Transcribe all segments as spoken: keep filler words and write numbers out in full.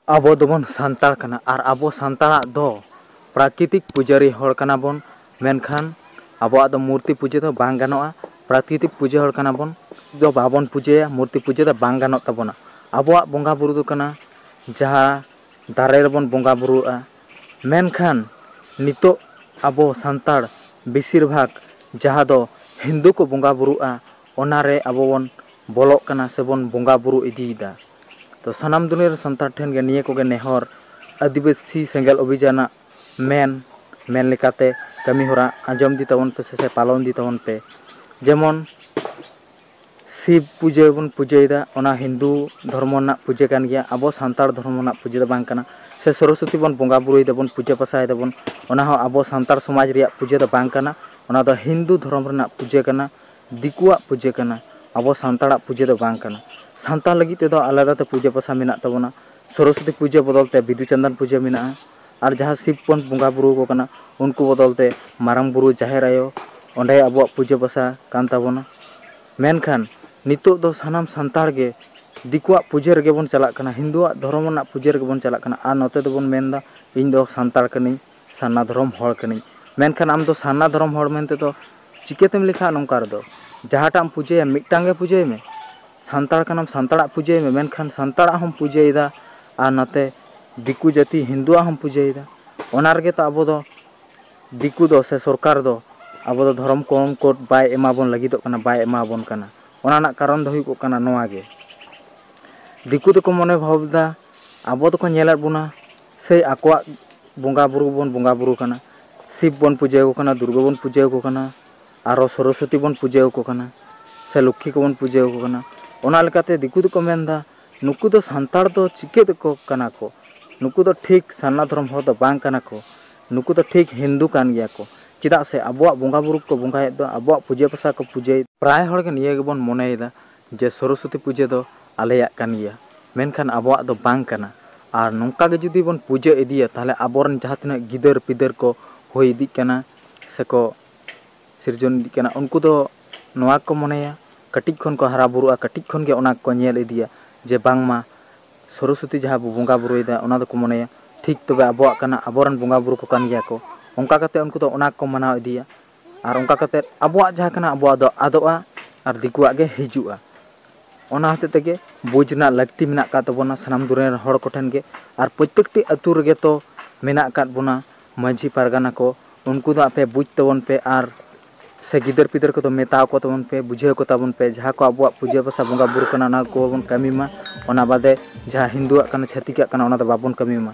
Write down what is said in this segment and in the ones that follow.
ᱟᱵᱚ ᱫᱚᱵᱚᱱ ᱥᱟᱱᱛᱟᱲ ᱠᱟᱱᱟ ᱟᱨ ᱟᱵᱚ ᱥᱟᱱᱛᱟᱲᱟᱜ ᱫᱚ ᱯᱨᱟᱠᱨᱤᱛᱤᱠ ᱯᱩᱡᱟᱹᱨᱤ ᱦᱚᱲ ᱠᱟᱱᱟ ᱵᱚᱱ, ᱢᱮᱱᱠᱷᱟᱱ ᱟᱵᱚᱣᱟᱜ ᱫᱚ ᱢᱩᱨᱛᱤ ᱯᱩᱡᱟᱹ ᱫᱚ ᱵᱟᱝ ᱜᱟᱱᱚᱜᱼᱟ᱾ ᱯᱨᱟᱠᱨᱤᱛᱤᱠ ᱯᱩᱡᱟᱹ ᱦᱚᱲ ᱠᱟᱱᱟ ᱵᱚᱱ, ᱫᱚ ᱵᱟᱵᱚᱱ ᱯᱩᱡᱟᱹᱭᱟ, ᱢᱩᱨᱛᱤ ᱯᱩᱡᱟᱹ ᱫᱚ ᱵᱟᱝ ᱜᱟᱱᱚᱜ ᱛᱟᱵᱚᱱᱟ᱾ ᱟᱵᱚᱣᱟᱜ ᱵᱚᱸᱜᱟ ᱵᱩᱨᱩ ᱫᱚ ᱠᱟᱱᱟ ᱡᱟᱦᱟᱸ ᱫᱟᱨᱮ ᱨᱮᱵᱚᱱ ᱵᱚᱸᱜᱟ ᱵᱩᱨᱩᱜᱼᱟ, ᱢᱮᱱᱠᱷᱟᱱ ᱱᱤᱛᱚᱜ ᱟᱵᱚ ᱥᱟᱱᱛᱟᱲ ᱵᱮᱥᱤᱨ ᱵᱷᱟᱜᱽ ᱡᱟᱦᱟᱸ ᱫᱚ ᱦᱤᱱᱫᱩ ᱠᱚ ᱵᱚᱸᱜᱟ ᱵᱩᱨᱩᱜᱼᱟ, ᱚᱱᱟ ᱨᱮ ᱟᱵᱚ ᱵᱚᱱ ᱵᱚᱞᱚᱜ ᱠᱟᱱᱟ ᱥᱮᱵᱚᱱ ᱵᱚᱸᱜᱟ ᱵᱩᱨᱩ ᱤᱫᱤᱭᱮᱫᱟ᱾ ᱛᱚ ᱥᱟᱱᱟᱢ ᱫᱩᱱᱤᱭᱟᱹ ᱨᱮ ᱥᱟᱱᱛᱟᱲ ᱴᱷᱮᱱ ᱜᱮ ᱱᱤᱭᱟᱹ ᱠᱚᱜᱮ ᱱᱮᱦᱚᱨ, ᱟᱹᱫᱤᱵᱟᱹᱥᱤ ᱥᱮᱸᱜᱮᱞ ᱚᱵᱷᱤᱡᱟᱱᱟᱜ ᱢᱮᱱ, ᱢᱮᱱ ᱞᱮᱠᱟᱛᱮ ᱠᱟᱹᱢᱤ ᱦᱚᱨᱟ ᱟᱸᱡᱚᱢ ᱤᱫᱤ ᱛᱟᱵᱚᱱ ᱯᱮ ᱥᱮ, ᱥᱮ ᱯᱟᱞᱚᱱ ᱤᱫᱤ ᱛᱟᱵᱚᱱ ᱯᱮ᱾ ᱡᱮᱢᱚᱱ ᱥᱤᱵ ᱯᱩᱡᱟᱹ ᱵᱚᱱ ᱯᱩᱡᱟᱹᱭᱮᱫᱟ, ᱚᱱᱟ ᱦᱤᱱᱫᱩ ᱫᱷᱚᱨᱢᱚ ᱨᱮᱱᱟᱜ ᱯᱩᱡᱟᱹ ᱠᱟᱱ ᱜᱮᱭᱟ, ᱟᱵᱚ ᱥᱟᱱᱛᱟᱲ ᱫᱷᱚᱨᱢᱚ ᱨᱮᱱᱟᱜ ᱯᱩᱡᱟᱹ ᱫᱚ ᱵᱟᱝ ᱠᱟᱱᱟ᱾ ᱥᱮ ᱥᱚᱨᱚᱥᱚᱛᱤ ᱵᱚᱱ ᱵᱚᱸᱜᱟ ᱵᱩᱨᱩᱭ ᱫᱟᱵᱚᱱ, ᱯᱩᱡᱟᱹ ᱯᱟᱥᱟᱭ ᱫᱟᱵᱚᱱ, ᱚᱱᱟ ᱦᱚᱸ ᱟᱵᱚ ᱥᱟᱱᱛᱟᱲ ᱥᱚᱢᱟᱡᱽ ᱨᱮᱭᱟᱜ ᱯᱩᱡᱟᱹ ᱫᱚ ᱵᱟᱝ ᱠᱟᱱᱟ, ᱚᱱᱟ ᱫᱚ ᱦᱤᱱᱫᱩ ᱫᱷᱚᱨᱚᱢ ᱨᱮᱱᱟᱜ ᱯᱩᱡᱟᱹ ᱠᱟᱱᱟ, ᱫᱤᱠᱩᱣᱟᱜ ᱯᱩᱡᱟᱹ ᱠᱟᱱᱟ, ᱟᱵᱚ ᱥᱟᱱᱛᱟᱲᱟᱜ ᱯᱩᱡᱟᱹ ᱫᱚ ᱵᱟᱝ ᱠᱟᱱᱟ᱾ ᱥᱟᱱᱛᱟᱲ ᱞᱟᱹᱜᱤᱫ ᱛᱮᱫᱚ ᱟᱞᱟᱫᱟ ᱛᱮ ᱯᱩᱡᱟᱹ ᱯᱟᱥᱟ ᱢᱮᱱᱟᱜ ᱛᱟᱵᱚᱱᱟ, ᱥᱚᱨᱚᱥᱚᱛᱤ ᱯᱩᱡᱟᱹ ᱵᱚᱫᱚᱞ ᱛᱮ ᱵᱤᱫᱩ ᱪᱟᱸᱫᱟᱱ ᱯᱩᱡᱟᱹ ᱢᱮᱱᱟᱜᱼᱟ, ᱟᱨ ᱡᱟᱦᱟᱸ ᱥᱤᱵ ᱵᱚᱱ ᱵᱚᱸᱜᱟ ᱵᱩᱨᱩ ᱟᱠᱚ ᱠᱟᱱᱟ, ᱩᱱᱠᱩ ᱵᱚᱫᱚᱞ ᱛᱮ ᱢᱟᱨᱟᱝ ᱵᱩᱨᱩ, ᱡᱟᱦᱮᱨ ᱟᱭᱳ, ᱚᱸᱰᱮ ᱟᱵᱚᱣᱟᱜ ᱯᱩᱡᱟᱹ ᱯᱟᱥᱟ ᱠᱟᱱ ᱛᱟᱵᱚᱱᱟ᱾ ᱢᱮᱱᱠᱷᱟᱱ ᱱᱤᱛᱚᱜ ᱫᱚ ᱥᱟᱱᱟᱢ ᱥᱟᱱᱛᱟᱲ ᱜᱮ ᱫᱤᱠᱩᱣᱟᱜ ᱯᱩᱡᱟᱹ ᱨᱮᱜᱮ ᱵᱚᱱ ᱪᱟᱞᱟᱜ ᱠᱟᱱᱟ, ᱦᱤᱱᱫᱩᱣᱟᱜ ᱫᱷᱚᱨᱚᱢ ᱨᱮᱱᱟᱜ ᱯᱩᱡᱟᱹ ᱨᱮᱜᱮ ᱵᱚᱱ ᱪᱟᱞᱟᱜ ᱠᱟᱱᱟ, ᱟᱨ ᱱᱚᱛᱮ ᱫᱚᱵᱚᱱ ᱢᱮᱱᱫᱟ, "ᱤᱧ ᱫᱚ ᱥᱟᱱᱛᱟᱲ ᱠᱟᱹᱱᱟᱹᱧ, ᱥᱟᱨᱱᱟ ᱫᱷᱚᱨᱚᱢ ᱦᱚᱲ ᱠᱟᱹᱱᱟᱹᱧ᱾" ᱢᱮᱱᱠᱷᱟᱱ ᱟᱢ ᱫᱚ ᱥᱟᱨᱱᱟ ᱫᱷᱚᱨᱚᱢ ᱦᱚᱲ ᱢᱮᱱᱛᱮ ᱫᱚ ᱪᱤᱠᱟᱹᱛᱮᱢ ᱞᱮᱠᱷᱟᱜᱼᱟ ᱱᱚᱝᱠᱟ ᱨᱮᱫᱚ? ᱡᱟᱦᱟᱸᱴᱟᱜ ᱮᱢ ᱯᱩᱡᱟᱹᱭᱟ, ᱢᱤᱫᱴᱟᱝ ᱜᱮ ᱯᱩᱡᱟᱹᱭ ᱢᱮ᱾ ᱥᱟᱱᱛᱟᱲ ᱠᱟᱱᱟᱢ, ᱥᱟᱱᱛᱟᱲᱟᱜ ᱯᱩᱡᱟᱹᱭ ᱢᱮ, ᱢᱮᱱᱠᱷᱟᱱ ᱥᱟᱱᱛᱟᱲᱟᱜ ᱦᱚᱸᱢ ᱯᱩᱡᱟᱹᱭᱮᱫᱟ ᱟᱨ ᱱᱟᱛᱮ ᱫᱤᱠᱩ ᱡᱟᱹᱛᱤ ᱦᱤᱱᱫᱩᱣᱟᱜ ᱦᱚᱸᱢ ᱯᱩᱡᱟᱹᱭᱮᱫᱟ᱾ ᱚᱱᱟ ᱨᱮᱜᱮ ᱛᱚ ᱟᱵᱚ ᱫᱚ, ᱫᱤᱠᱩ ᱫᱚ ᱥᱮ ᱥᱚᱨᱠᱟᱨ ᱫᱚ ᱟᱵᱚ ᱫᱚ ᱫᱷᱚᱨᱚᱢ ᱠᱚᱨᱚᱢ ᱠᱳᱰ ᱵᱟᱭ ᱮᱢᱟ ᱵᱚᱱ ᱞᱟᱹᱜᱤᱫᱚᱜ ᱠᱟᱱᱟ, ᱵᱟᱭ ᱮᱢᱟ ᱵᱚᱱ ᱠᱟᱱᱟ᱾ ᱚᱱᱟ ᱨᱮᱱᱟᱜ ᱠᱟᱨᱚᱱ ᱫᱚ ᱦᱩᱭᱩᱜ ᱠᱟᱱᱟ ᱱᱚᱣᱟ ᱜᱮ, ᱫᱤᱠᱩ ᱫᱚᱠᱚ ᱢᱚᱱᱮ ᱵᱷᱟᱵᱽ ᱮᱫᱟ ᱟᱵᱚ ᱫᱚᱠᱚ ᱧᱮᱞᱮᱫ ᱵᱚᱱᱟ, ᱥᱮ ᱟᱠᱚᱣᱟᱜ ᱵᱚᱸᱜᱟ ᱵᱩᱨᱩ ᱵᱚᱱ ᱵᱚᱸᱜᱟ ᱵᱩᱨᱩ ᱠᱟᱱᱟ, ᱥᱤᱵ ᱵᱚᱱ ᱯᱩᱡᱟᱹ ᱟᱠᱚ ᱠᱟᱱᱟ, ᱫᱩᱨᱜᱟᱹ ᱵᱚᱱ ᱯᱩᱡᱟᱹ ᱟᱠᱚ ᱠᱟᱱᱟ, ᱟᱨᱚ ᱥᱚᱨᱚᱥᱚᱛᱤ ᱵᱚᱱ ᱯᱩᱡᱟᱹ ᱟᱠᱚ ᱠᱟᱱᱟ, ᱥᱮ ᱞᱚᱠᱠᱷᱤ ᱠᱚᱵᱚᱱ ᱯᱩᱡᱟᱹ ᱟᱠᱚ ᱠᱟᱱᱟ᱾ ᱚᱱᱟ ᱞᱮᱠᱟᱛᱮ ᱫᱤᱠᱩ ᱫᱚᱠᱚ ᱢᱮᱱᱫᱟ, "ᱱᱩᱠᱩ ᱫᱚ ᱥᱟᱱᱛᱟᱲ ᱫᱚ ᱪᱤᱠᱟᱹ ᱛᱮᱠᱚ ᱠᱟᱱᱟ ᱠᱚ? ᱱᱩᱠᱩ ᱫᱚ ᱴᱷᱤᱠ ᱥᱟᱨᱱᱟ ᱫᱷᱚᱨᱚᱢ ᱦᱚᱲ ᱫᱚ ᱵᱟᱝ ᱠᱟᱱᱟ ᱠᱚ, ᱱᱩᱠᱩ ᱫᱚ ᱴᱷᱤᱠ ᱦᱤᱱᱫᱩ ᱠᱟᱱ ᱜᱮᱭᱟ ᱠᱚ, ᱪᱮᱫᱟᱜ ᱥᱮ ᱟᱵᱚᱣᱟᱜ ᱵᱚᱸᱜᱟ ᱵᱩᱨᱩ ᱠᱚ ᱵᱚᱸᱜᱟᱭᱮᱫ ᱫᱚ, ᱟᱵᱚᱣᱟᱜ ᱯᱩᱡᱟᱹ ᱯᱟᱥᱟ ᱠᱚ ᱯᱩᱡᱟᱹᱭᱮᱫ᱾" ᱯᱨᱟᱭ ᱦᱚᱲ ᱜᱮ ᱱᱤᱭᱟᱹ ᱜᱮᱵᱚᱱ ᱢᱚᱱᱮᱭᱮᱫᱟ ᱡᱮ ᱥᱚᱨᱚᱥᱚᱛᱤ ᱯᱩᱡᱟᱹ ᱫᱚ ᱟᱞᱮᱭᱟᱜ ᱠᱟᱱ ᱜᱮᱭᱟ, ᱢᱮᱱᱠᱷᱟᱱ ᱟᱵᱚᱣᱟᱜ ᱫᱚ ᱵᱟᱝ ᱠᱟᱱᱟ᱾ ᱟᱨ ᱱᱚᱝᱠᱟ ᱜᱮ ᱡᱩᱫᱤ ᱵᱚᱱ ᱯᱩᱡᱟᱹ ᱤᱫᱤᱭᱟ, ᱛᱟᱦᱚᱞᱮ ᱟᱵᱚᱨᱮᱱ ᱡᱟᱦᱟᱸ ᱛᱤᱱᱟᱹᱜ ᱜᱤᱫᱟᱹᱨ ᱯᱤᱫᱟᱹᱨ ᱠᱚ ᱦᱩᱭ ᱤᱫᱤᱜ ᱠᱟᱱᱟ ᱥᱮᱠᱚ ᱥᱤᱨᱡᱚᱱ ᱤᱫᱤᱜ ᱠᱟᱱᱟ, ᱩᱱᱠᱩ ᱫᱚ ᱱᱚᱣᱟ ᱠᱚ ᱢᱚᱱᱮᱭᱟ, ᱠᱟᱹᱴᱤᱡ ᱠᱷᱚᱱ ᱠᱚ ᱦᱟᱨᱟ ᱵᱩᱨᱩᱜᱼᱟ, ᱠᱟᱹᱴᱤᱡ ᱠᱷᱚᱱ ᱜᱮ ᱚᱱᱟ ᱠᱚ ᱧᱮᱞ ᱤᱫᱤᱭᱟ ᱡᱮ ᱵᱟᱝᱢᱟ ᱥᱚᱨᱚᱥᱚᱛᱤ ᱡᱟᱦᱟᱸ ᱵᱚ ᱵᱚᱸᱜᱟ ᱵᱩᱨᱩᱭᱮᱫᱟ, ᱚᱱᱟ ᱫᱚᱠᱚ ᱢᱚᱱᱮᱭᱟ ᱴᱷᱤᱠ ᱛᱚᱵᱮ ᱟᱵᱚᱣᱟᱜ ᱠᱟᱱᱟ, ᱟᱵᱚᱨᱮᱱ ᱵᱚᱸᱜᱟ ᱵᱩᱨᱩ ᱠᱚ ᱠᱟᱱ ᱜᱮᱭᱟ ᱠᱚ᱾ ᱚᱱᱠᱟ ᱠᱟᱛᱮ ᱩᱱᱠᱩ ᱫᱚ ᱚᱱᱟ ᱠᱚ ᱢᱟᱱᱟᱣ ᱤᱫᱤᱭᱟ᱾ ᱟᱨ ᱚᱱᱠᱟ ᱠᱟᱛᱮ ᱟᱵᱚᱣᱟᱜ ᱡᱟᱦᱟᱸ ᱠᱟᱱᱟ, ᱟᱵᱚᱣᱟᱜ ᱫᱚ ᱟᱫᱚᱜᱼᱟ ᱟᱨ ᱫᱤᱠᱩᱣᱟᱜ ᱜᱮ ᱦᱤᱡᱩᱜᱼᱟ᱾ ᱚᱱᱟ ᱦᱚᱛᱮᱡ ᱛᱮᱜᱮ ᱵᱩᱡᱽ ᱨᱮᱱᱟᱜ ᱞᱟᱹᱠᱛᱤ ᱢᱮᱱᱟᱜ ᱟᱠᱟᱫ ᱛᱟᱵᱚᱱᱟ ᱥᱟᱱᱟᱢ ᱫᱩᱱᱤᱭᱟᱹ ᱨᱮᱱ ᱦᱚᱲ ᱠᱚᱴᱷᱮᱱ ᱜᱮ᱾ ᱟᱨ ᱯᱨᱚᱛᱮᱠᱴᱤ ᱟᱹᱛᱩ ᱨᱮᱜᱮ ᱛᱚ ᱢᱮᱱᱟᱜ ᱟᱠᱟᱫ ᱵᱚᱱᱟ ᱢᱟᱹᱡᱷᱤ ᱯᱟᱨᱜᱟᱱᱟ ᱠᱚ, ᱩᱱᱠᱩ ᱫᱚ ᱟᱯᱮ ᱵᱩᱡᱽ ᱛᱟᱵᱚᱱ ᱯᱮ᱾ ᱟᱨ ᱥᱮ ᱜᱤᱫᱟᱹᱨ ᱯᱤᱫᱟᱹᱨ ᱠᱚᱫᱚ ᱢᱮᱛᱟᱣ ᱠᱚ ᱛᱟᱵᱚᱱ ᱯᱮ, ᱵᱩᱡᱷᱟᱹᱣ ᱠᱚ ᱛᱟᱵᱚᱱ ᱯᱮ, ᱡᱟᱦᱟᱸ ᱠᱚ ᱟᱵᱚᱣᱟᱜ ᱯᱩᱡᱟᱹ ᱯᱟᱥᱟ ᱵᱚᱸᱜᱟ ᱵᱩᱨᱩ ᱠᱟᱱᱟ, ᱚᱱᱟ ᱠᱚᱵᱚᱱ ᱠᱟᱹᱢᱤ ᱢᱟ᱾ ᱚᱱᱟ ᱵᱟᱫᱮ ᱡᱟᱦᱟᱸ ᱦᱤᱱᱫᱩᱣᱟᱜ ᱠᱟᱱᱟ, ᱪᱷᱟᱹᱛᱤᱠᱟᱜ ᱠᱟᱱᱟ, ᱚᱱᱟ ᱫᱚ ᱵᱟᱵᱚᱱ ᱠᱟᱹᱢᱤ ᱢᱟ᱾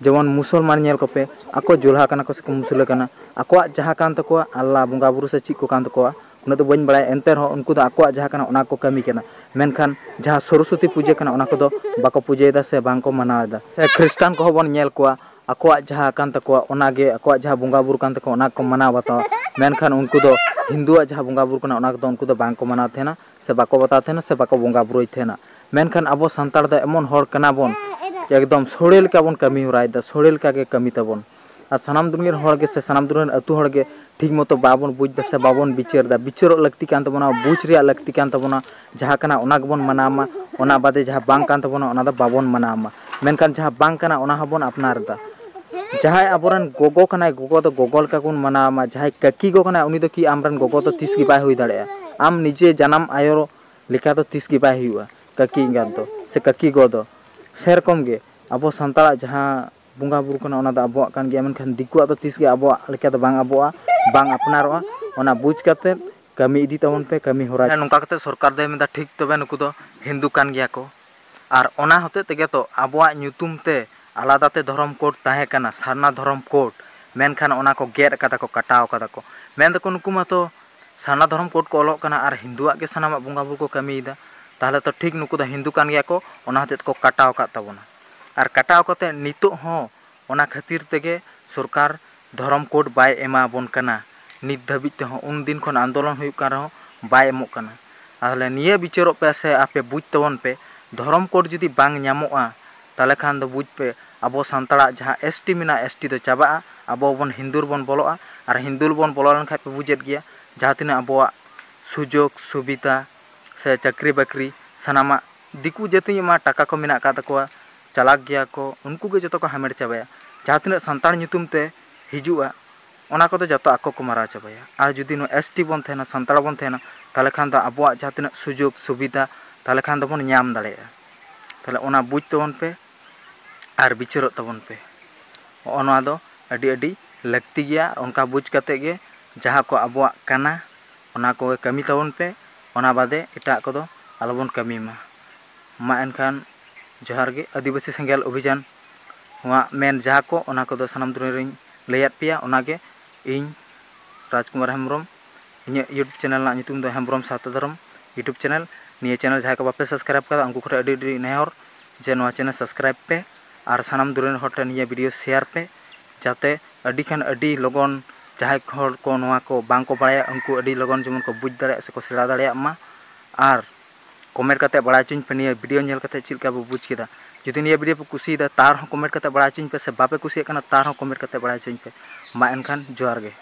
ᱡᱮᱢᱚᱱ ᱢᱩᱥᱚᱞᱢᱟᱱ ᱧᱮᱞ ᱠᱚᱯᱮ, ᱟᱠᱚ ᱡᱩᱞᱦᱟ ᱠᱟᱱᱟ ᱠᱚ ᱥᱮ ᱠᱚ ᱢᱩᱥᱞᱟᱹ ᱠᱟᱱᱟ, ᱟᱠᱚᱣᱟᱜ ᱡᱟᱦᱟᱸ ᱠᱟᱱ ᱛᱟᱠᱚᱣᱟ ᱟᱞᱞᱟ ᱵᱚᱸᱜᱟ ᱵᱩᱨᱩ ᱥᱮ ᱪᱮᱫ ᱠᱚ ᱠᱟᱱ ᱛᱟᱠᱚᱣᱟ, ᱩᱱᱟᱹᱜ ᱫᱚ ᱵᱟᱹᱧ ᱵᱟᱲᱟᱭᱟ, ᱮᱱᱛᱮ ᱨᱮᱦᱚᱸ ᱩᱱᱠᱩ ᱫᱚ ᱟᱠᱚᱣᱟᱜ ᱡᱟᱦᱟᱸ ᱠᱟᱱᱟ, ᱚᱱᱟ ᱠᱚ ᱠᱟᱹᱢᱤ ᱠᱟᱱᱟ᱾ ᱢᱮᱱᱠᱷᱟᱱ ᱡᱟᱦᱟᱸ ᱥᱚᱨᱚᱥᱚᱛᱤ ᱯᱩᱡᱟᱹ ᱠᱟᱱᱟ, ᱚᱱᱟ ᱠᱚᱫᱚ ᱵᱟᱠᱚ ᱯᱩᱡᱟᱹᱭᱮᱫᱟ ᱥᱮ ᱵᱟᱝ ᱠᱚ ᱢᱟᱱᱟᱣᱮᱫᱟ᱾ ᱥᱮ ᱠᱷᱨᱤᱥᱴᱟᱱ ᱠᱚᱦᱚᱸ ᱵᱚᱱ ᱧᱮᱞ ᱠᱚᱣᱟ, ᱟᱠᱚᱣᱟᱜ ᱡᱟᱦᱟᱸ ᱠᱟᱱ ᱛᱟᱠᱚᱣᱟ, ᱚᱱᱟᱜᱮ ᱟᱠᱚᱣᱟᱜ ᱡᱟᱦᱟᱸ ᱵᱚᱸᱜᱟ ᱵᱩᱨᱩ ᱠᱟᱱ ᱛᱟᱠᱚᱣᱟ, ᱚᱱᱟ ᱠᱚ ᱢᱟᱱᱟᱣ ᱵᱟᱛᱟᱣᱟ᱾ ᱢᱮᱱᱠᱷᱟᱱ ᱩᱱᱠᱩ ᱫᱚ ᱦᱤᱱᱫᱩᱣᱟᱜ ᱡᱟᱦᱟᱸ ᱵᱚᱸᱜᱟ ᱵᱩᱨᱩ ᱠᱟᱱᱟ, ᱚᱱᱟ ᱠᱚᱫᱚ ᱩᱱᱠᱩ ᱫᱚ ᱵᱟᱝ ᱠᱚ ᱢᱟᱱᱟᱣ ᱛᱟᱦᱮᱱᱟ ᱥᱮ ᱵᱟᱠᱚ ᱵᱟᱛᱟᱣ ᱛᱟᱦᱮᱱᱟ ᱥᱮ ᱵᱟᱠᱚ ᱵᱚᱸᱜᱟ ᱵᱩᱨᱩᱭ ᱛᱟᱦᱮᱱᱟ᱾ ᱢᱮᱱᱠᱷᱟᱱ ᱟᱵᱚ ᱥᱟᱱᱛᱟᱲ ᱫᱚ ᱮᱢᱚᱱ ᱦᱚᱲ ᱠᱟᱱᱟ ᱵᱚᱱ, ᱮᱠᱫᱚᱢ ᱥᱳᱲᱮ ᱞᱮᱠᱟ ᱵᱚᱱ ᱠᱟᱹᱢᱤ ᱦᱚᱨᱟᱭᱮᱫᱟ, ᱥᱳᱲᱮ ᱞᱮᱠᱟ ᱜᱮ ᱠᱟᱹᱢᱤ ᱛᱟᱵᱚᱱ᱾ ᱟᱨ ᱥᱟᱱᱟᱢ ᱫᱩᱱᱤᱭᱟᱹ ᱨᱮᱱ ᱦᱚᱲ ᱜᱮ ᱥᱮ ᱥᱟᱱᱟᱢ ᱫᱩᱱᱤᱭᱟᱹ ᱨᱮᱱ ᱟᱹᱛᱩ ᱦᱚᱲ ᱜᱮ ᱴᱷᱤᱠ ᱢᱚᱛᱚ ᱵᱟᱵᱚᱱ ᱵᱩᱡᱽ ᱮᱫᱟ ᱥᱮ ᱵᱟᱵᱚᱱ ᱵᱤᱪᱟᱹᱨ ᱮᱫᱟ᱾ ᱵᱤᱪᱟᱹᱨᱚᱜ ᱞᱟᱹᱠᱛᱤ ᱠᱟᱱ ᱛᱟᱵᱚᱱᱟ, ᱵᱩᱡᱽ ᱨᱮᱭᱟᱜ ᱞᱟᱹᱠᱛᱤ ᱠᱟᱱ ᱛᱟᱵᱚᱱᱟ᱾ ᱡᱟᱦᱟᱸ ᱠᱟᱱᱟ, ᱚᱱᱟ ᱜᱮᱵᱚᱱ ᱢᱟᱱᱟᱣ ᱢᱟ, ᱚᱱᱟ ᱵᱟᱫᱮ ᱡᱟᱦᱟᱸ ᱵᱟᱝ ᱠᱟᱱ ᱛᱟᱵᱚᱱᱟ, ᱚᱱᱟ ᱫᱚ ᱵᱟᱵᱚᱱ ᱢᱟᱱᱟᱣ ᱢᱟ᱾ ᱢᱮᱱᱠᱷᱟᱱ ᱡᱟᱦᱟᱸ ᱵᱟᱝ ᱠᱟᱱᱟ, ᱚᱱᱟ ᱦᱚᱸᱵᱚᱱ ᱟᱯᱱᱟᱨ ᱮᱫᱟ᱾ ᱡᱟᱦᱟᱸᱭ ᱟᱵᱚᱨᱮᱱ ᱜᱚᱜᱚ ᱠᱟᱱᱟᱭ, ᱜᱚᱜᱚ ᱫᱚ ᱜᱚᱜᱚ ᱞᱮᱠᱟ ᱵᱚᱱ ᱢᱟᱱᱟᱣ ᱢᱟ᱾ ᱡᱟᱦᱟᱸᱭ ᱠᱟᱹᱠᱤ ᱜᱚ ᱠᱟᱱᱟᱭ, ᱩᱱᱤ ᱫᱚ ᱠᱤ ᱟᱢᱨᱮᱱ ᱜᱚᱜᱚ ᱫᱚ ᱛᱤᱥ ᱜᱮ ᱵᱟᱭ ᱦᱩᱭ ᱫᱟᱲᱮᱭᱟᱜᱼᱟ᱾ ᱟᱢ ᱱᱤᱡᱮ ᱡᱟᱱᱟᱢ ᱟᱭᱳ ᱞᱮᱠᱟ ᱫᱚ ᱛᱤᱥ ᱜᱮ ᱵᱟᱭ ᱦᱩᱭᱩᱜᱼᱟ, ᱠᱟᱹᱠᱤ ᱮᱸᱜᱟᱛ ᱫᱚ ᱥᱮ ᱠᱟᱹᱠᱤ ᱜᱚ ᱫᱚ᱾ ᱥᱮᱨᱚᱠᱚᱢ ᱜᱮ ᱟᱵᱚ ᱥᱟᱱᱛᱟᱲᱟᱜ ᱡᱟᱦᱟᱸ ᱵᱚᱸᱜᱟ ᱵᱩᱨᱩ ᱠᱟᱱᱟ, ᱚᱱᱟ ᱫᱚ ᱟᱵᱚᱣᱟᱜ ᱠᱟᱱ ᱜᱮᱭᱟ, ᱢᱮᱱᱠᱷᱟᱱ ᱫᱤᱠᱩᱣᱟᱜ ᱫᱚ ᱛᱤᱥ ᱜᱮ ᱟᱵᱚᱣᱟᱜ ᱞᱮᱠᱟ ᱫᱚ ᱵᱟᱝ ᱟᱵᱚᱜᱼᱟ, ᱵᱟᱝ ᱟᱯᱱᱟᱨᱚᱜᱼᱟ᱾ ᱚᱱᱟ ᱵᱩᱡᱽ ᱠᱟᱛᱮᱫ ᱠᱟᱹᱢᱤ ᱤᱫᱤ ᱛᱟᱵᱚᱱ ᱯᱮ, ᱠᱟᱹᱢᱤ ᱦᱚᱨᱟ᱾ ᱱᱚᱝᱠᱟ ᱠᱟᱛᱮᱫ ᱥᱚᱨᱠᱟᱨ ᱫᱚᱭ ᱢᱮᱱᱫᱟ, ᱴᱷᱤᱠ ᱛᱚᱵᱮ ᱱᱩᱠᱩ ᱫᱚ ᱦᱤᱱᱫᱩ ᱠᱟᱱ ᱜᱮᱭᱟ ᱠᱚ᱾ ᱟᱨ ᱚᱱᱟ ᱦᱚᱛᱮᱡ ᱛᱮᱜᱮ ᱛᱚ ᱟᱵᱚᱣᱟᱜ ᱧᱩᱛᱩᱢ ᱛᱮ ᱟᱞᱟᱫᱟ ᱛᱮ ᱫᱷᱚᱨᱚᱢ ᱠᱳᱰ ᱛᱟᱦᱮᱸ ᱠᱟᱱᱟ, ᱥᱟᱨᱱᱟ ᱫᱷᱚᱨᱚᱢ ᱠᱳᱰ᱾ ᱢᱮᱱᱠᱷᱟᱱ ᱚᱱᱟ ᱠᱚ ᱜᱮᱫ ᱟᱠᱟᱫᱟ ᱠᱚ, ᱠᱟᱴᱟᱣ ᱟᱠᱟᱫᱟ ᱠᱚ᱾ ᱢᱮᱱ ᱫᱟᱠᱚ ᱱᱩᱠᱩ ᱢᱟᱛᱚ ᱥᱟᱨᱱᱟ ᱫᱷᱚᱨᱚᱢ ᱠᱳᱰ ᱠᱚ ᱚᱞᱚᱜ ᱠᱟᱱᱟ ᱟᱨ ᱦᱤᱱᱫᱩᱣᱟᱜ ᱜᱮ ᱥᱟᱱᱟᱢᱟᱜ ᱵᱚᱸᱜᱟ ᱵᱩᱨᱩ ᱠᱚ ᱠᱟᱹᱢᱤᱭᱮᱫᱟ᱾ ᱛᱟᱦᱚᱞᱮ ᱛᱚ ᱴᱷᱤᱠ ᱱᱩᱠᱩ ᱫᱚ ᱦᱤᱱᱫᱩ ᱠᱟᱱ ᱜᱮᱭᱟ ᱠᱚ, ᱚᱱᱟ ᱦᱚᱛᱮᱡ ᱛᱮᱠᱚ ᱠᱟᱴᱟᱣ ᱟᱠᱟᱫ ᱛᱟᱵᱚᱱᱟ᱾ ᱟᱨ ᱠᱟᱴᱟᱣ ᱠᱟᱛᱮ ᱱᱤᱛᱚᱜ ᱦᱚᱸ ᱚᱱᱟ ᱠᱷᱟᱹᱛᱤᱨ ᱛᱮᱜᱮ ᱥᱚᱨᱠᱟᱨ ᱫᱷᱚᱨᱚᱢ ᱠᱳᱰ ᱵᱟᱭ ᱮᱢᱟ ᱵᱚᱱ ᱠᱟᱱᱟ᱾ ᱱᱤᱛ ᱫᱷᱟᱹᱵᱤᱡ ᱛᱮᱦᱚᱸ, ᱩᱱ ᱫᱤᱱ ᱠᱷᱚᱱ ᱟᱱᱫᱳᱞᱚᱱ ᱦᱩᱭᱩᱜ ᱠᱟᱱ ᱨᱮᱦᱚᱸ ᱵᱟᱭ ᱮᱢᱚᱜ ᱠᱟᱱᱟ᱾ ᱛᱟᱦᱚᱞᱮ ᱱᱤᱭᱟᱹ ᱵᱤᱪᱟᱹᱨᱚᱜ ᱯᱮ ᱥᱮ ᱟᱯᱮ ᱵᱩᱡᱽ ᱛᱟᱵᱚᱱ ᱯᱮ, ᱫᱷᱚᱨᱚᱢ ᱠᱳᱰ ᱡᱩᱫᱤ ᱵᱟᱝ ᱧᱟᱢᱚᱜᱼᱟ, ᱛᱟᱦᱚᱞᱮ ᱠᱷᱟᱱ ᱫᱚ ᱵᱩᱡᱽ ᱯᱮ, ᱟᱵᱚ ᱥᱟᱱᱛᱟᱲᱟᱜ ᱡᱟᱦᱟᱸ ᱮᱥ ᱴᱤ ᱢᱮᱱᱟᱜᱼᱟ, ᱮᱥ ᱴᱤ ᱫᱚ ᱪᱟᱵᱟᱜᱼᱟ᱾ ᱟᱵᱚ ᱵᱚᱱ ᱦᱤᱱᱫᱩ ᱨᱮᱵᱚᱱ ᱵᱚᱞᱚᱜᱼᱟ, ᱟᱨ ᱦᱤᱱᱫᱩ ᱨᱮᱵᱚᱱ ᱵᱚᱞᱚ ᱞᱮᱱᱠᱷᱟᱱ ᱯᱮ ᱵᱩᱡᱮᱫ ᱜᱮᱭᱟ, ᱡᱟᱦᱟᱸ ᱛᱤᱱᱟᱹᱜ ᱟᱵᱚᱣᱟᱜ ᱥᱩᱡᱳᱜᱽ ᱥᱩᱵᱤᱫᱷᱟ ᱥᱮ ᱪᱟᱹᱠᱨᱤ ᱵᱟᱹᱠᱨᱤ ᱥᱟᱱᱟᱢᱟᱜ ᱫᱤᱠᱩ ᱡᱟᱹᱛᱤ ᱢᱟ ᱴᱟᱠᱟ ᱠᱚ ᱢᱮᱱᱟᱜ ᱟᱠᱟᱫ ᱛᱟᱠᱚᱣᱟ, ᱪᱟᱞᱟᱠ ᱜᱮᱭᱟ ᱠᱚ, ᱩᱱᱠᱩ ᱜᱮ ᱡᱚᱛᱚ ᱠᱚ ᱦᱟᱢᱮᱴ ᱪᱟᱵᱟᱭᱟ᱾ ᱡᱟᱦᱟᱸ ᱛᱤᱱᱟᱹᱜ ᱥᱟᱱᱛᱟᱲ ᱧᱩᱛᱩᱢ ᱛᱮ ᱦᱤᱡᱩᱜᱼᱟ, ᱚᱱᱟ ᱠᱚᱫᱚ ᱡᱚᱛᱚ ᱟᱠᱚ ᱠᱚ ᱢᱟᱨᱟᱣ ᱪᱟᱵᱟᱭᱟ᱾ ᱟᱨ ᱡᱩᱫᱤ ᱱᱚᱣᱟ ᱮᱥ ᱴᱤ ᱵᱚᱱ ᱛᱟᱦᱮᱱᱟ, ᱥᱟᱱᱛᱟᱲ ᱵᱚᱱ ᱛᱟᱦᱮᱱᱟ, ᱛᱟᱦᱚᱞᱮ ᱠᱷᱟᱱ ᱫᱚ ᱟᱵᱚᱣᱟᱜ ᱡᱟᱦᱟᱸ ᱛᱤᱱᱟᱹᱜ ᱥᱩᱡᱳᱜᱽ ᱥᱩᱵᱤᱫᱷᱟ, ᱛᱟᱦᱚᱞᱮ ᱠᱷᱟᱱ ᱫᱚᱵᱚᱱ ᱧᱟᱢ ᱫᱟᱲᱮᱭᱟᱜᱼᱟ᱾ ᱛᱟᱦᱚᱞᱮ ᱚᱱᱟ ᱵᱩᱡᱽ ᱛᱟᱵᱚᱱ ᱯᱮ ᱟᱨ ᱵᱤᱪᱟᱹᱨᱚᱜ ᱛᱟᱵᱚᱱ ᱯᱮ᱾ ᱦᱚᱸᱜᱼᱚ ᱱᱚᱣᱟ ᱫᱚ ᱟᱹᱰᱤ ᱟᱹᱰᱤ ᱞᱟᱹᱠᱛᱤ ᱜᱮᱭᱟ᱾ ᱚᱱᱠᱟ ᱵᱩᱡᱽ ᱠᱟᱛᱮ ᱜᱮ ᱡᱟᱦᱟᱸ ᱠᱚ ᱟᱵᱚᱣᱟᱜ ᱠᱟᱱᱟ, ᱚᱱᱟ ᱠᱚᱜᱮ ᱠᱟᱹᱢᱤ ᱛᱟᱵᱚᱱ ᱯᱮ, ᱚᱱᱟ ᱵᱟᱫᱮ ᱮᱴᱟᱜ ᱠᱚᱫᱚ ᱟᱞᱚᱵᱚᱱ ᱠᱟᱹᱢᱤ ᱢᱟ᱾ ᱢᱟ ᱮᱱᱠᱷᱟᱱ ᱡᱚᱦᱟᱨ ᱜᱮ᱾ ᱟᱹᱫᱤᱵᱟᱹᱥᱤ ᱥᱮᱸᱜᱮᱞ ᱚᱵᱷᱤᱡᱟᱱ ᱱᱚᱣᱟ ᱢᱮᱱ ᱡᱟᱦᱟᱸ ᱠᱚ, ᱚᱱᱟ ᱠᱚᱫᱚ ᱥᱟᱱᱟᱢ ᱫᱩᱱᱤᱭᱟᱹ ᱨᱤᱧ ᱞᱟᱹᱭᱟᱫ ᱯᱮᱭᱟ᱾ ᱚᱱᱟᱜᱮ ᱤᱧ ᱨᱟᱡᱽᱠᱩᱢᱟᱨ ᱦᱮᱢᱵᱨᱚᱢ, ᱤᱧᱟᱹᱜ YouTube ᱪᱮᱱᱮᱞ ᱨᱮᱱᱟᱜ ᱧᱩᱛᱩᱢ ᱫᱚ ᱦᱮᱢᱵᱨᱚᱢ ᱥᱟᱶᱛᱟ ᱫᱷᱚᱨᱚᱢ YouTube ᱪᱮᱱᱮᱞ᱾ ᱱᱤᱭᱟᱹ ᱪᱮᱱᱮᱞ ᱡᱟᱦᱟᱸᱭ ᱠᱚ ᱵᱟᱯᱮ ᱥᱟᱵᱥᱠᱨᱟᱭᱤᱵ ᱠᱟᱫᱟ, ᱩᱱᱠᱩ ᱠᱚᱴᱷᱮᱱ ᱟᱹᱰᱤ ᱟᱹᱰᱤ ᱱᱮᱦᱚᱨ ᱡᱮ ᱱᱚᱣᱟ ᱪᱮᱱᱮᱞ ᱥᱟᱵᱥᱠᱨᱟᱭᱤᱵ ᱯᱮ ᱟᱨ ᱥᱟᱱᱟᱢ ᱫᱩᱱᱤᱭᱟᱹ ᱨᱮᱱ ᱦᱚᱲ ᱴᱷᱮᱱ ᱱᱤᱭᱟᱹ ᱵᱷᱤᱰᱤᱭᱳ ᱥᱮᱭᱟᱨ ᱯᱮ, ᱡᱟᱛᱮ ᱟᱹᱰᱤ ᱠᱷᱟᱱ ᱟᱹᱰᱤ ᱞᱚᱜᱚᱱ ᱡᱟᱦᱟᱸᱭ ᱦᱚᱲ ᱠᱚ ᱱᱚᱣᱟ ᱠᱚ ᱵᱟᱝ ᱠᱚ ᱵᱟᱲᱟᱭᱟ, ᱩᱱᱠᱩ ᱟᱹᱰᱤ ᱞᱚᱜᱚᱱ ᱡᱮᱢᱚᱱ ᱠᱚ ᱵᱩᱡᱽ ᱫᱟᱲᱮᱭᱟᱜ ᱥᱮᱠᱚ ᱥᱮᱬᱟ ᱫᱟᱲᱮᱭᱟᱜ ᱢᱟ᱾ ᱟᱨ ᱠᱚᱢᱮᱱᱴ ᱠᱟᱛᱮ ᱵᱟᱲᱟᱭ ᱦᱚᱪᱚᱧ ᱯᱮ ᱱᱤᱭᱟᱹ ᱵᱷᱤᱰᱤᱭᱳ ᱧᱮᱞ ᱠᱟᱛᱮ ᱪᱮᱫ ᱞᱮᱠᱟ ᱯᱮ ᱵᱩᱡᱽ ᱠᱮᱫᱟ᱾ ᱡᱩᱫᱤ ᱱᱤᱭᱟᱹ ᱵᱷᱤᱰᱤᱭᱳ ᱯᱮ ᱠᱩᱥᱤᱭᱮᱫᱟ, ᱛᱟᱣ ᱨᱮᱦᱚᱸ ᱠᱚᱢᱮᱱᱴ ᱠᱟᱛᱮ ᱵᱟᱲᱟᱭ ᱦᱚᱪᱚᱧ ᱯᱮ, ᱥᱮ ᱵᱟᱯᱮ ᱠᱩᱥᱤᱭᱟᱜ ᱠᱟᱱᱟ, ᱛᱟᱣ ᱨᱮᱦᱚᱸ ᱠᱚᱢᱮᱱᱴ ᱠᱟᱛᱮ ᱵᱟᱲᱟᱭ ᱦᱚᱪᱚᱧ ᱯᱮ᱾ ᱢᱟ ᱮᱱᱠᱷᱟᱱ ᱡᱚᱦᱟᱨ ᱜᱮ᱾